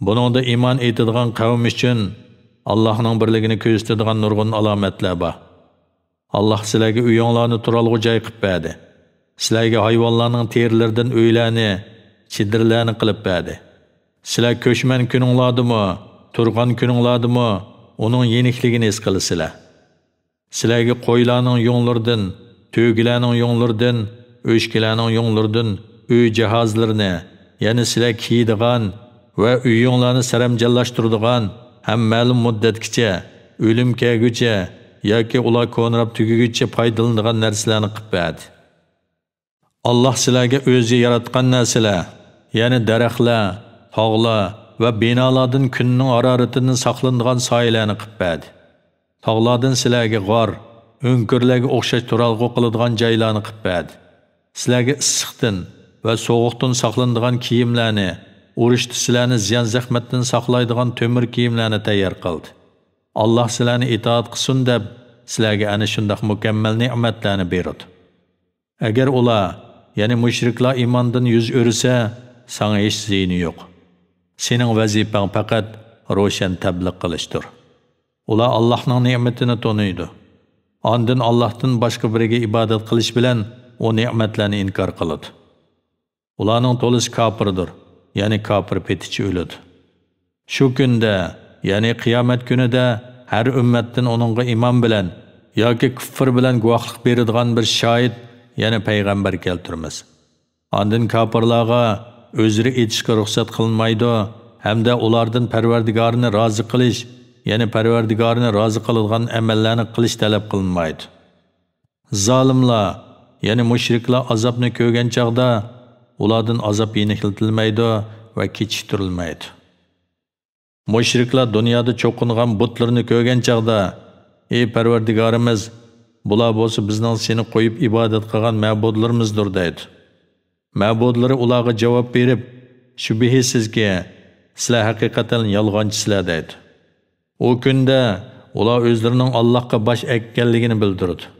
بۇنىڭدا ئىمان ئېيتىدىغان قەۋم ئۈچۈن ئاللاھنىڭ بىرلىكىنى كۆرسىتىدىغان نۇرغۇن ئالامەتلەر بار. ئاللاھ سىلەرگە ئۆيۈڭلارنى تۇرالغۇ جاي قىلىپ بەردى. سىلەرگە ھايۋانلارنىڭ تېرىلىرىدىن ئۆيلەرنى، چېدىرلارنى قىلىپ بەردى. سىلەر كۆچمەن كۈنۈڭلاردىمۇ، تۇرغان كۈنۈڭلاردىمۇ ئۇنىڭ يېنىكلىكىنى ھېس قىلىسىلەر. سىلەرگە قويلارنىڭ يۇڭلىرىدىن، تۆگىلەرنىڭ يۇڭلىرىدىن، ئۆچكىلەرنىڭ يۇڭلىرىدىن ئۆي جاھازلىرىنى، يەنى سىلەر كىيىدىغان ۋە ئۆيۈڭلارنى سەرەمجانلاشتۇرىدىغان ھەم مەلۇم مۇددەتكىچە، ئۆلۈم كەلگۈچە ياكى ئۇلار كونىراپ تۈگىگۈچە پايدىلىنىدىغان نەرسىلەرنى قىلىپ بەردى. ئاللاھ سىلەرگە ئۆزى ياراتقان نەرسىلەر، يەنى دەرەخلەر، تاغلار ۋە بىنالاردىن كۈننىڭ ھارارىتىدىن ساقلىنىدىغان سايىلەرنى قىلىپ بەردى. تاغلاردىن سىلەرگە غار، ئۆڭكۈرلەرگە ئوخشاش تۇرالغۇ قىلىدىغان جايلارنى قىلىپ بەردى. سىلەرگە ئىسسىقتىن ۋە سوغۇقتىن ساقلىنىدىغان كىيىملەرنى، ئۇرۇشتا سىلەرنى زىيان-زەخمەتتىن ساقلايدىغان تۆمۈر كىيىملەرنى تەييار قىلدى. ئاللاھ سىلەرنى ئىتائەت قىلسۇن دەپ، سىلەرگە ئەنە شۇنداق مۇكەممەل نېمەتلەرنى بېرىدۇ. ئەگەر ئۇلار، يەنى مۇشرىكلار ئىماندىن يۈز ئۆرۈسە، ساڭا ھېچ زىيىنى يوق. سېنىڭ ۋەزىپەڭ پەقەت روشەن تەبلىغ قىلىشتۇر. ئۇلار ئاللاھنىڭ نېمىتىنى تونۇيدۇ. ئاندىن ئاللاھتىن باشقا بىرىگە ئىبادەت قىلىش بىلەن ئۇ نېمەتلەرنى ئىنكار قىلىدۇ. ئۇلارنىڭ تولىسى كاپىردۇر، يەنى كاپىر پېتىچە ئۆلىدۇ. شۇ كۈندە، يەنى قىيامەت كۈنىدە ھەر ئۈممەتتىن ئۇنىڭغا ئىمام بىلەن ياكى كۇففۇر بىلەن گۇۋاھلىق بېرىدىغان بىر شاھىت، يەنى پەيغەمبەر كەلتۈرىمىز. ئاندىن كاپىرلارغا ئۆزرە ئېيتىشقا رۇخسەت قىلىنمايدۇ ھەمدە ئۇلاردىن پەرۋەردىگارىنى رازى قىلىش، يەنى پەرۋەردىگارىنى رازى قىلىدىغان ئەمەللەرنى قىلىش تەلەپ قىلىنمايدۇ. زالىملار، يەنى مۇشرىكلار ئازابنى كۆرگەن چاغدا ئۇلاردىن ئازاب يېنىكلىتىلمەيدۇ ۋە كېچىكتۈرۈلمەيدۇ. مۇشرىكلار دۇنيادا چوقۇنغان بۇتلىرىنى كۆرگەن چاغدا، ئى پەرۋەردىگارىمىز، بۇلار بولسا بىزنىڭ سېنى قويۇپ ئىبادەت قىلغان مەبۇدلىرىمىزدۇر دەيدۇ. مەبۇدلىرى ئۇلارغا جاۋاب بېرىپ، شۈبھىسىزكى، سىلەر ھەقىقەتەن يالغانچىسىلەر دەيدۇ. ئۇ كۈندە ئۇلار ئۆزلىرىنىڭ ئاللاھقا باش ئەگكەنلىكىنى بىلدۈرىدۇ.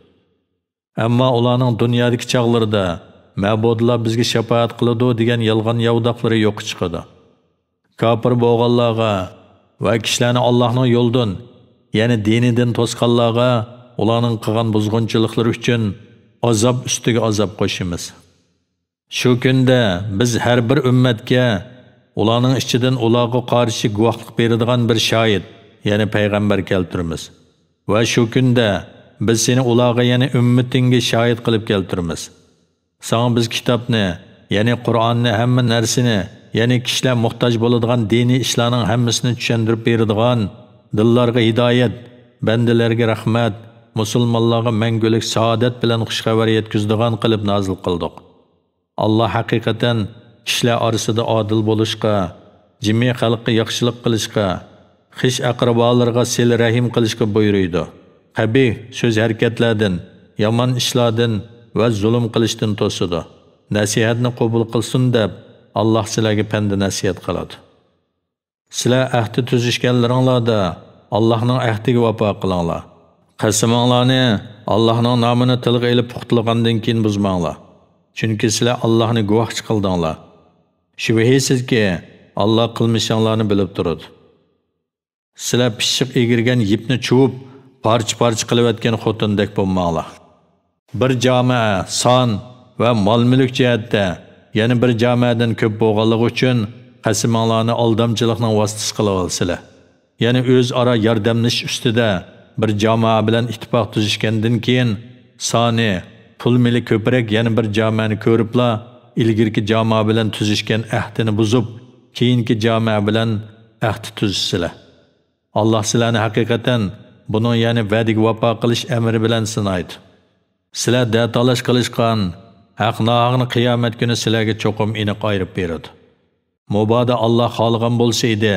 ئەمما ئۇلارنىڭ دۇنيادىكى چاغلىرىدا مەبۇدلار بىزگە شاپائەت قىلىدۇ دېگەن يالغان ياۋىداقلىرى يوققا چىقىدۇ. كاپىر بولغانلارغا ۋە كىشىلەرنى ئاللاھنىڭ يولىدىن، يەنى دىنىدىن توسقانلارغا ئۇلارنىڭ قىلغان بۇزغۇنچىلىقلىرى ئۈچۈن ئازاب ئۈستىگە ئازاب قوشىمىز. شۇ كۈندە بىز ھەر بىر ئۈممەتكە ئۇلارنىڭ ئىچىدىن ئۇلارغا قارشى گۇۋاھلىق بېرىدىغان بىر شاھىت، يەنى پەيغەمبەر كەلتۈرىمىز. ۋە شۇ كۈندە بىز سېنى ئۇلارغا، يەنى ئۈممىتىڭگە شاھىت قىلىپ كەلتۈرىمىز. ساڭا بىز كىتابنى، يەنى قۇرئاننى ھەممە نەرسىنى، يەنى كىشىلەر موھتاج بولىدىغان دىنىي ئىشلارنىڭ ھەممىسىنى چۈشەندۈرۈپ بېرىدىغان، دىللارغا ھىدايەت، بەندىلەرگە رەھمەت، مۇسۇلمانلارغا مەڭگۈلۈك سائادەت بىلەن خۇشخەۋەر يەتكۈزىدىغان قىلىپ نازىل قىلدۇق. ئاللاھ ھەقىقەتەن كىشىلەر ئارىسىدا ئادىل بولۇشقا، جىمى خەلققە ياخشىلىق قىلىشقا، خىش ئەقرىبالىرىغا سىلە رەھىم قىلىشقا بۇيرۇيدۇ. قەبىھ سۆز ھەرىكەتلەردىن، يامان ئىشلاردىن ۋە زۇلۇم قىلىشتىن توسىدۇ. نەسىھەتنى قوبۇل قىلسۇن دەپ، ئاللاھ سىلەرگە پەندە نەسىھەت قىلىدۇ. سىلەر ئەھدى تۈزۈشكەنلىرىڭلاردا ئاللاھنىڭ ئەھدىگە ۋاپا قىلىڭلار. قەسىمىڭلارنى ئاللاھنىڭ نامىنى تىلغا ئېلىپ پۇختىلىغاندىن كېيىن بۇزماڭلار. چۈنكى سىلەر ئاللاھنى گۇۋاھچى قىلدىڭلار. شۈبھىسىزكى، ئاللاھ قىلمىشىڭلارنى بىلىپ تۇرىدۇ. سىلەر پىششىق ئېگىرگەن يىپنى چۇۋۇپ، پارچە-پارچە قىلىۋەتكەن خوتۇندەك بولماڭلار. بىر جامائە سان ۋە مال-مۈلۈك جەھەتتە يەنە بىر جامائەدىن كۆپ بولغانلىقى ئۈچۈن، قەسىمىڭلارنى ئالدامچىلىقنىڭ ۋاسىتىسى قىلىۋالىسىلەر. يەنى ئۆزئارا ياردەملىشىش ئۈستىدە بىر جامائە بىلەن ئىتتىپاق تۈزۈشكەندىن كېيىن، سانى، پۇل-مېلى كۆپرەك يەنە بىر جامائەنى كۆرۈپلا، ئىلگىرىكى جامائە بىلەن تۈزۈشكەن ئەھدىنى بۇزۇپ، كېيىنكى جامائە بىلەن ئەھدى تۈزىسىلەر. ئاللاھ سىلەرنى ھەقىقەتەن بۇنىڭ، يەنى ۋەدىگە ۋاپا قىلىش ئەمرى بىلەن سىنايدۇ. سىلەر دەتالاش قىلىشقان ھەق-ناھەقنى قىيامەت كۈنى سىلەرگە چوقۇم ئېنىق ئايرىپ بېرىدۇ. مۇبادا ئاللاھ خالىغان بولسا ئىدى،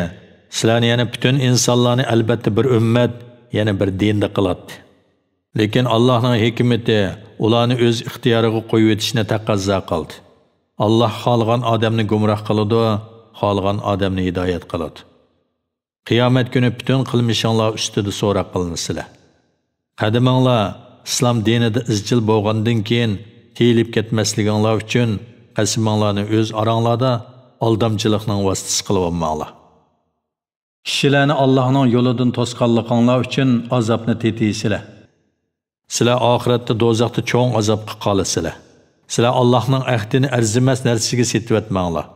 سىلەرنى، يەنى پۈتۈن ئىنسانلارنى ئەلبەتتە بىر ئۈممەت، يەنى بىر دىندا قىلاتتى. لېكىن ئاللاھنىڭ ھېكمىتى ئۇلارنى ئۆز ئىختىيارىغا قويۇۋېتىشنى تەقەززا قىلدى. ئاللاھ خالىغان ئادەمنى گۇمراھ قىلىدۇ، خالىغان ئادەمنى ھىدايەت قىلىدۇ. قىيامەت كۈنى پۈتۈن قىلمىشىڭلار ئۈستىدە سوراق قىلىنىسىلەر. قەدىمىڭلار ئىسلام دىنىدا ئىزچىل بولغاندىن كېيىن تىيىلىپ كەتمەسلىكىڭلار ئۈچۈن، قەسىمىڭلارنى ئۆز ئاراڭلاردا ئالدامچىلىقنىڭ ۋاسىتىسى قىلىۋالماڭلار. كىشىلەرنى ئاللاھنىڭ يولىدىن توسقانلىقىڭلار ئۈچۈن ئازابنى تېتىيسىلەر. سىلەر ئاخىرەتتە دوزاختا چوڭ ئازابقا قالىسىلەر. سىلەر ئاللاھنىڭ ئەھدىنى ئەرزىمەس نەرسىگە سېتىۋەتمەڭلار.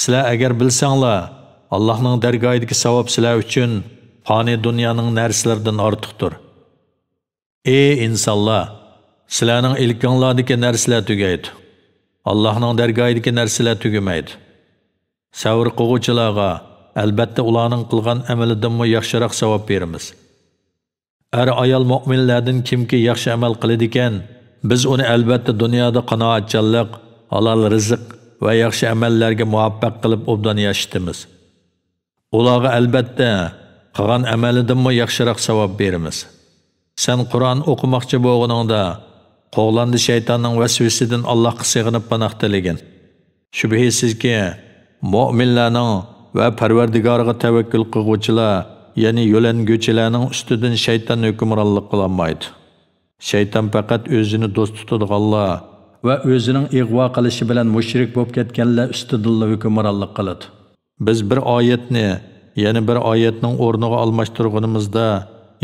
سىلەر ئەگەر بىلسەڭلار، ئاللاھنىڭ دەرگاھىدىكى ساۋاب سىلەر ئۈچۈن پانىي دۇنيانىڭ نەرسىلىرىدىن ئارتۇقتۇر. ئى ئىنسانلار! سىلەرنىڭ ئىلكىڭلاردىكى نەرسىلەر تۈگەيدۇ. ئاللاھنىڭ دەرگاھىدىكى نەرسىلەر تۈگىمەيدۇ. سەۋر قىلغۇچىلارغا، ئەلبەتتە، ئۇلارنىڭ قىلغان ئەمىلىدىنمۇ ياخشىراق ساۋاب بېرىمىز. ئەر-ئايال مۆمىنلەردىن كىمكى ياخشى ئەمەل قىلىدىكەن، بىز ئۇنى ئەلبەتتە دۇنيادا قانائەتچانلىق، ھالال رىزىق ۋە ياخشى ئەمەللەرگە مۇۋەپپەق قىلىپ ئوبدان ياشىتىمىز. ئۇلارغا ئەلبەتتە قىلغان ئەمەلىدىنمۇ ياخشىراق ساۋاب بېرىمىز. سەن قۇرئان ئوقۇماقچى بولغىنىڭدا، قوغلاندى شەيتاننىڭ ۋەسۋىسىدىن ئاللاھقا سېغىنىپ پاناھ تىلىگىن. شۈبھىسىزكى، مۆمىنلەرنىڭ ۋە پەرۋەردىگارىغا تەۋەككۈل قىلغۇچىلار، يەنى يۆلەنگۈچىلەرنىڭ ئۈستىدىن شەيتان ھۆكۈمرانلىق قىلالمايدۇ. شەيتان پەقەت ئۆزىنى دوست تۇتىدىغانلار ۋە ئۆزىنىڭ ئىغۋا قىلىشى بىلەن مۇشرىك بولۇپ كەتكەنلەر ئۈستىدىنلا ھۆكۈمرانلىق قىلىدۇ. بىز بىر ئايەتنى يەنە بىر ئايەتنىڭ ئورنىغا ئالماشتۇرغىنىمىزدا،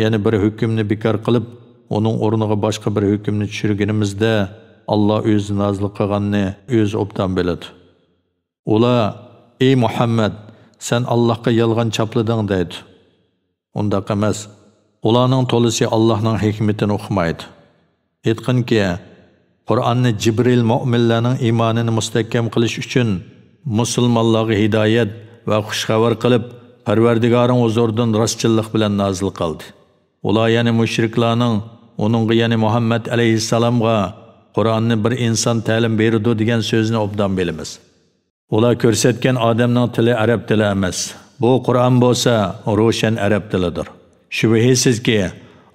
يەنە بىر ھۆكۈمنى بىكار قىلىپ، ئۇنىڭ ئورنىغا باشقا بىر ھۆكۈمنى چۈشۈرگىنىمىزدە، ئاللا ئۆزى نازىل قىلغاننى ئۆزى ئوبدان بىلىدۇ. ئۇلار، «ئەي مۇھەممەد، سەن ئاللاھقا يالغان چاپلىدىڭ» دەيدۇ. ئۇنداق ئەمەس. ئۇلارنىڭ تولىسى ئاللاھنىڭ ھېكمىتىنى ئۇقمايدۇ. ئېيتقىنكى، قۇرئاننى جىبرىل مۆمىنلەرنىڭ ئىمانىنى مۇستەھكەم قىلىش ئۈچۈن، مۇسۇلمانلارغا ھىدايەت ۋە خۇش خەۋەر قىلىپ، پەرۋەردىگارىڭ ھۇزۇرىدىن راستچىللىق بىلەن نازىل قىلدى. ئۇلار، يەنى مۇشرىكلارنىڭ ئۇنىڭغا، يەنى مۇھەممەد ئەلەيھىسسالامغا، قۇرئاننى بىر ئىنسان تەلىم بېرىدۇ دېگەن سۆزنى ئوبدان بىلىمىز. ئۇلار كۆرسەتكەن ئادەمنىڭ تىلى ئەرەب تىلى ئەمەس. بۇ قۇرئان بولسا روشەن ئەرەب تىلىدۇر. شۈبھىسىزكى،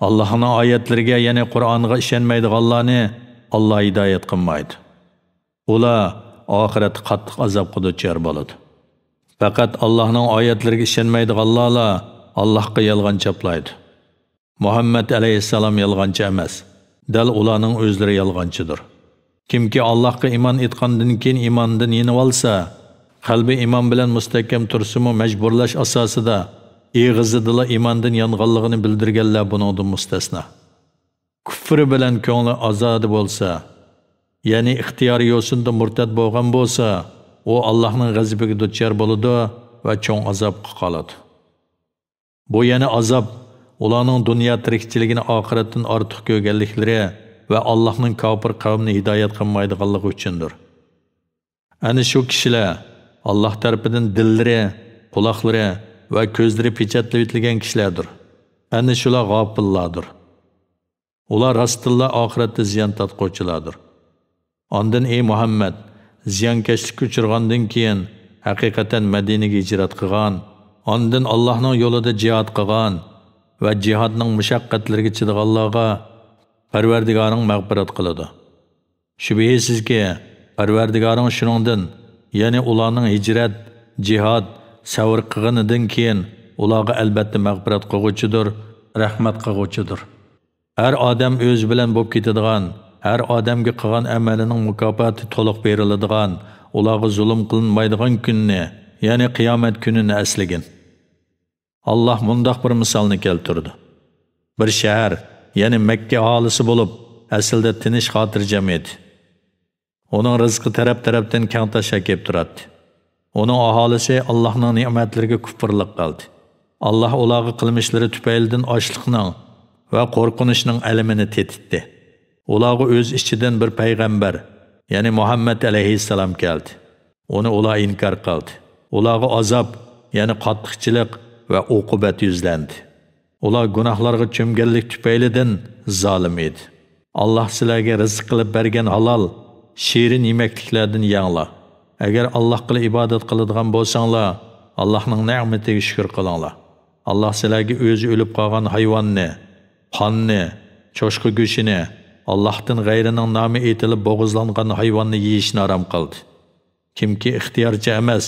ئاللاھنىڭ ئايەتلىرىگە، يەنى قۇرئانغا ئىشەنمەيدىغانلارنى ئاللا ھىدايەت قىلمايدۇ. ئۇلار ئاخىرەتتە قاتتىق ئازابقا دۇچار بولىدۇ. پەقەت ئاللاھنىڭ ئايەتلىرىگە ئىشەنمەيدىغانلارلا ئاللاھقا يالغان چاپلايدۇ. مۇھەممەد ئەلەيھىسسالام يالغانچى ئەمەس. دەل ئۇلارنىڭ ئۆزلىرى يالغانچىدۇر. كىمكى ئاللاھقا ئىمان ئېيتقاندىن كېيىن ئىماندىن يېنىۋالسا، قەلبى ئىمان بىلەن مۇستەھكەم تۇرسىمۇ، مەجبۇرلاش ئاساسىدا ئېغىزىدىلا ئىماندىن يانغانلىقىنى بىلدۈرگەنلەر بۇنىڭدىن مۇستەسنا. كۇفرى بىلەن كۆڭلى ئازادە بولسا، يەنى ئىختىيارىي يوسۇندا مۇرتەد بولغان بولسا، ئۇ ئاللاھنىڭ غەزىپىگە دۇچار بولىدۇ ۋە چوڭ ئازابقا قالىدۇ. بۇ يەنە ئازاب، ئۇلارنىڭ دۇنيا تىرىكچىلىكىنى ئاخىرەتتىن ئارتۇق كۆرگەنلىكلىرى ۋە ئاللاھنىڭ كاپىر قەۋمنى ھىدايەت قىلمايدىغانلىقى ئۈچۈندۇر. ئەنە شۇ كىشىلەر، ئاللاھ تەرىپىدىن دىللىرى، قۇلاقلىرى ۋە كۆزلىرى پېچەتلىۋېتىلگەن كىشىلەردۇر. ئەنە شۇلار غاپىللاردۇر. ئۇلار راستتىنلا ئاخىرەتتە زىيان تارتقۇچىلاردۇر. ئاندىن، ئەي مۇھەممەد، زىيانكەشلىككە ئۇچرىغاندىن كېيىن، ھەقىقەتەن مەدىنىگە ھىجرەت قىلغان، ئاندىن ئاللاھنىڭ يولىدا جىھاد قىلغان ۋە جىھادنىڭ مۇشەققەتلىرىگە چىدىغانلارغا پەرۋەردىگارىڭ مەغپىرەت قىلىدۇ. شۈبھىسىزكى، پەرۋەردىگارىڭ شۇنىڭدىن، يەنى ئۇلارنىڭ ھىجرەت، جىھاد، سەۋر قىلغىنىدىن كېيىن ئۇلارغا ئەلبەتتە مەغپىرەت قىلغۇچىدۇر، رەھمەت قىلغۇچىدۇر. ھەر ئادەم ئۆزى بىلەن بولۇپ كېتىدىغان، ھەر ئادەمگە قىلغان ئەمەلىنىڭ مۇكاپاتى تولۇق بېرىلىدىغان، ئۇلارغا زۇلۇم قىلىنمايدىغان كۈننى، يەنى قىيامەت كۈنىنى ئەسلىگىن. ئاللاھ مۇنداق بىر مىسالنى كەلتۈردى. بىر شەھەر، يەنى مەككە ئاھالىسى بولۇپ، ئەسلىدە تىنچ، خاتىرجەم ئىدى. ئۇنىڭ رىزقى تەرەپ-تەرەپتىن كەڭ تاشا كېلىپ تۇراتتى. ئۇنىڭ ئاھالىسى ئاللاھنىڭ نېمەتلىرىگە كۇپۇرلۇق قىلدى. ئاللاھ ئۇلارغا قىلمىشلىرى تۈپەيلىدىن ئاچلىقنىڭ ۋە قورقۇنچنىڭ ئەلىمىنى تېتىتتى. ئۇلارغا ئۆز ئىچىدىن بىر پەيغەمبەر، يەنى مۇھەممەد ئەلەيھىسسالام كەلدى. ئۇنى ئۇلار ئىنكار قىلدى. ئۇلارغا ئازاب، يەنى قاتتىقچىلىق ۋە ئوقۇبەت يۈزلەندى. ئۇلار گۇناھلارغا چۆمگەنلىك تۈپەيلىدىن زالىم ئىدى. ئاللاھ سىلەرگە رىزىق قىلىپ بەرگەن ھالال، شېرىن يېمەكلىكلەردىن يەڭلار. ئەگەر ئاللاھقىلا ئىبادەت قىلىدىغان بولساڭلار، ئاللاھنىڭ نېمىتىگە شۈكۈر قىلىڭلار. ئاللاھ سىلەرگە ئۆزى ئۆلۈپ قالغان ھايۋاننى، قاننى، چوشقا گۆشىنى، ئاللاھتىن غەيرىنىڭ نامى ئېيتىلىپ بوغۇزلانغان ھايۋاننى يېيىشنى ھارام قىلدى. كىمكى ئىختىيارچى ئەمەس،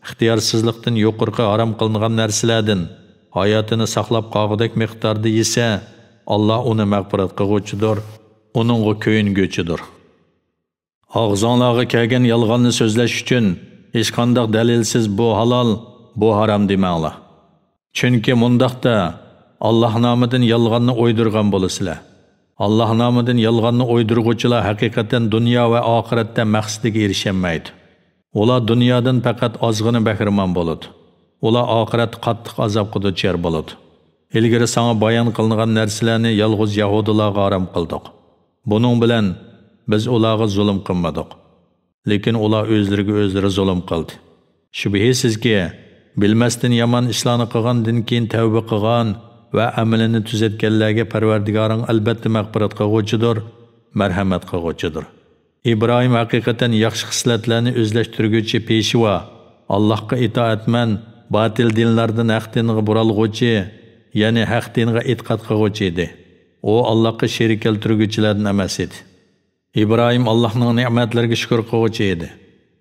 ئىختىيارسىزلىقتىن يۇقىرىقى ھارام قىلىنغان نەرسىلەردىن ھاياتىنى ساقلاپ قالغۇدەك مىقداردا يېسە، ئاللاھ ئۇنى مەغپىرەت قىلغۇچىدۇر، ئۇنىڭغا كۆيۈنگۈچىدۇر. ئاغزىڭلارغا كەلگەن يالغاننى سۆزلەش ئۈچۈن ھېچقانداق دەلىلسىز بۇ ھالال، بۇ ھارام دېمەڭلار. چۈنكى مۇنداقتا، ئاللاھ نامىدىن يالغاننى ئويدۇرغان بولىسىلەر. ئاللاھ نامىدىن يالغاننى ئويدۇرغۇچىلار ھەقىقەتەن دۇنيا ۋە ئاخىرەتتە مەقسىتىگە ئېرىشەلمەيدۇ. ئۇلار دۇنيادىن پەقەت ئازغىنە بەھرىمەن بولىدۇ. ئۇلار ئاخىرەتتە قاتتىق ئازابقا دۇچار بولىدۇ. ئىلگىرى ساڭا بايان قىلىنغان نەرسىلەرنى يالغۇز يەھۇدىيلارغا ھارام قىلدۇق. بۇنىڭ بىلەن بىز ئۇلارغا زۇلۇم قىلمىدۇق. لېكىن ئۇلار ئۆزلىرىگە ئۆزلىرى زۇلۇم قىلدى. شۈبھىسىزكى، بىلمەستىن يامان ئىشلارنى قىلغاندىن كېيىن تەۋبە قىلغان ۋە ئەمىلىنى تۈزەتكەنلەرگە پەرۋەردىگارىڭ ئەلبەتتە مەغپىرەت قىلغۇچىدۇر، مەرھەمەت قىلغۇچىدۇر. ئىبراھىم ھەقىقەتەن ياخشى خىسلەتلەرنى ئۆزلەشتۈرگۈچى پېشۋا، ئاللاھقا ئىتائەتمەن، باتىل دىنلاردىن ھەق دىنغا بۇرالغۇچى، يەنى ھەق دىنغا ئېتىقاد قىلغۇچى ئىدى. ئۇ ئاللاھقا شېرىك كەلتۈرگۈچىلەردىن ئەمەس ئىدى. ئىبراھىم ئاللاھنىڭ نېمەتلىرىگە شۈكۈر قىلغۇچى ئىدى.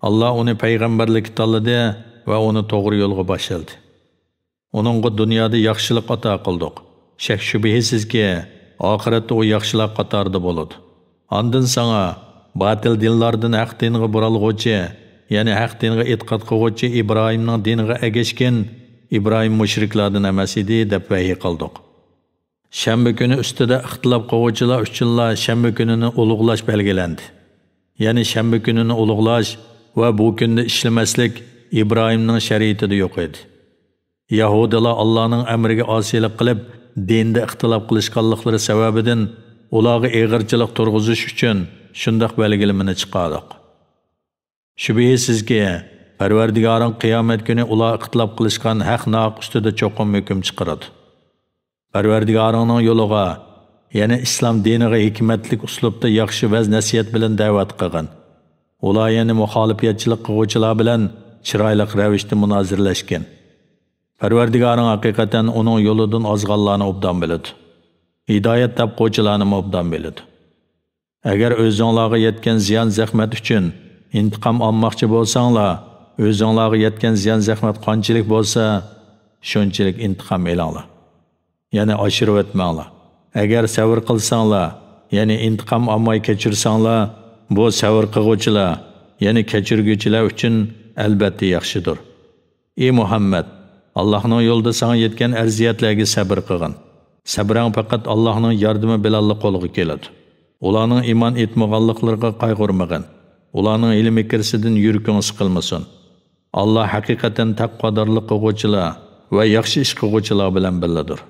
ئاللا ئۇنى پەيغەمبەرلىككە تاللىدى ۋە ئۇنى توغرا يولغا باشلىدى. ئۇنىڭغا دۇنيادا ياخشىلىق ئاتا قىلدۇق. شەك-شۈبھىسىزكى، ئاخىرەتتە ئۇ ياخشىلار قاتارىدا بولىدۇ. ئاندىن ساڭا، باتىل دىنلاردىن ھەق دىنغا بۇرالغۇچى، يەنى ھەق دىنغا ئېتىقاد قىلغۇچى ئىبراھىمنىڭ دىنىغا ئەگەشكىن، ئىبراھىم مۇشرىكلاردىن ئەمەس ئىدى، دەپ ۋەھىي قىلدۇق. شەنبە كۈنى ئۈستىدە ئىختىلاپ قىلغۇچىلار ئۈچۈنلا شەنبە كۈنىنى ئۇلۇغلاش بەلگىلەندى. يەنى شەنبە كۈنىنى ئۇلۇغلاش ۋە بۇ كۈندە ئىشلىمەسلىك ئىبراھىمنىڭ شەرىئىتىدە يوق ئىدى. يەھۇدىيلار ئاللانىڭ ئەمرىگە ئاسىيلىق قىلىپ، دىندا ئىختىلاپ قىلىشقانلىقلىرى سەۋەبىدىن ئۇلارغا ئېغىرچىلىق تۇرغۇزۇش ئۈچۈن شۇنداق بەلگىلىمىنى چىقاردۇق. شۈبھىسىزكى، پەرۋەردىگارىڭ قىيامەت كۈنى ئۇلار ئىختىلاپ قىلىشقان ھەق ناھەق ئۈستىدە چوقۇم ھۆكۈم چىقىرىدۇ. پەرۋەردىگارىڭنىڭ يولىغا، يەنى ئىسلام دىنىغا ھېكمەتلىك ئۇسلۇبتا ياخشى ۋەز-نەسىھەت بىلەن دەۋەت قىلغىن. ئۇلار يەنى مۇخالىپەتچىلىك قىلغۇچىلار بىلەن چىرايلىق رەۋىشتە مۇنازىرىلەشكىن. پەرۋەردىگارىڭ ھەقىقەتەن ئۇنىڭ يولىدىن ئازغانلارنى ئوبدان بىلىدۇ. ھىدايەت تاپقۇچىلارنىمۇ ئوبدان بىلىدۇ. ئەگەر ئۆزۈڭلارغا يەتكەن زىيان-زەخمەت ئۈچۈن ئىنتىقام ئالماقچى بولساڭلار، ئۆزۈڭلارغا يەتكەن زىيان-زەخمەت قانچىلىك بولسا، شۇنچىلىك ئىنتىقام ئېلىڭلار. يەنى ئاشۇرۇۋەتمەڭلار. ئەگەر سەۋر قىلساڭلار، يەنى ئىنتىقام ئالماي كەچۈرسەڭلار، بۇ سەۋر قىلغۇچىلار، يەنى كەچۈرگۈچىلەر ئۈچۈن ئەلبەتتە ياخشىدۇر. ئى مۇھەممەد، ئاللاھنىڭ يولىدا ساڭا يەتكەن ئەزىيەتلەرگە سەبر قىلغىن. سەبرىڭ پەقەت ئاللاھنىڭ ياردىمى بىلەنلا قولغا كېلىدۇ. ئۇلارنىڭ ئىمان ئېيتمىغانلىقلىرىغا قايغۇرمىغىن. ئۇلارنىڭ ھىيلە-مىكرىسىدىن يۈرىكىڭ سىقىلمىسۇن. ئاللا ھەقىقەتەن تەقۋادارلىق قىلغۇچىلار ۋە ياخشى ئىش قىلغۇچىلار بىلەن بىللىدۇر.